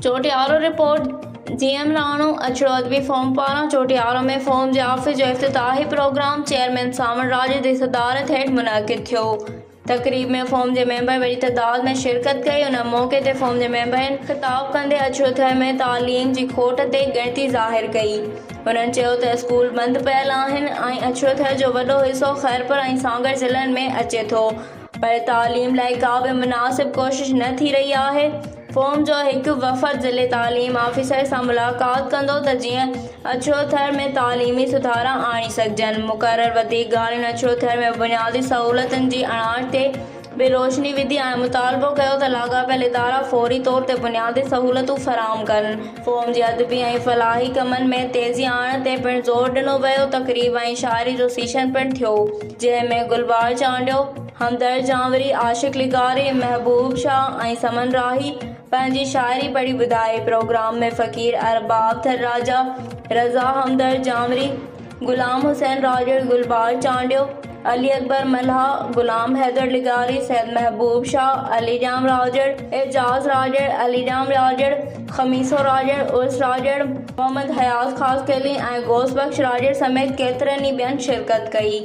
Chotiari, report, جي M Rano, اڇڙو ادبي forum پاران چوٽيارو ۾ فورم جي آفيس جو افتتاحي پروگرام چيئرمين سانوڻ راڄڙ جي صدارت هيٺ منعقد ٿيو. تقريب ۾ فورم جي ميمبرن وڏي تعداد ۾ شرڪت ڪئي. ان موقعي تي فورم جي ميمبرن خطاب ڪندي اڇڙو ٿر ۾ تعليم جي کوٽ تي ڳڻتي ظاهر ڪئي. هنن چيو ته اسڪول بند پيل آهن ۽ اڇڙو ٿر جو وڏو حصو خيرپور ۽ سانگهڙ ضلعن ۾ اچي ٿو پر تعليم لاء ڪا به مناسب ڪوشش نه ٿي رهي آهي. فورم جو هڪ وفد ضلعي تعليم آفيسر سان ملاقات ڪندو ته جيئن اڇڙو ٿر ۾ تعليمي سڌارا آڻي سگهجن. مقرر وڌيڪ ڳالهين اڇڙو ٿر ۾ بنيادي سهولتن جي اڻاٺ تي به روشني وڌي ۽ مطالبو ڪيو ته لاڳاپيل ادارا فوري طور تي بنيادي سهولتون فراهم ڪن. فورم جي ادبي ۽ فلاحي ڪمن ۾ تيزي آڻڻ تي پڻ زور ڏنو ويو. تقريب ۽ شاعري جو سيشن پڻ ٿيو، جنهن ۾ گلبهار چانڊيو، همدرد جانوري، عاشق لغاري، محبوب شاهه ۽ سمن راهي پنهنجي شاعري پڙهي ٻڌائي. پروگرام ۾ فقير ارباب ٿر راجا، رضا همدرد جانوري، غلام حسين راڄڙ، گلبهار چانڊيو، علي اڪبر ملاح، غلام حيدر لغاري، سيد محبوب شاهه، علي ڄام راڄڙ، اعجاز راڄڙ، علي ڄام راڄڙ، خميسو راڄڙ، عرس راڄڙ، محمد حيات خاصخيلي ۽ غوث بخش راڄڙ سميت ڪيترن ئي ٻين شرڪت ڪئي.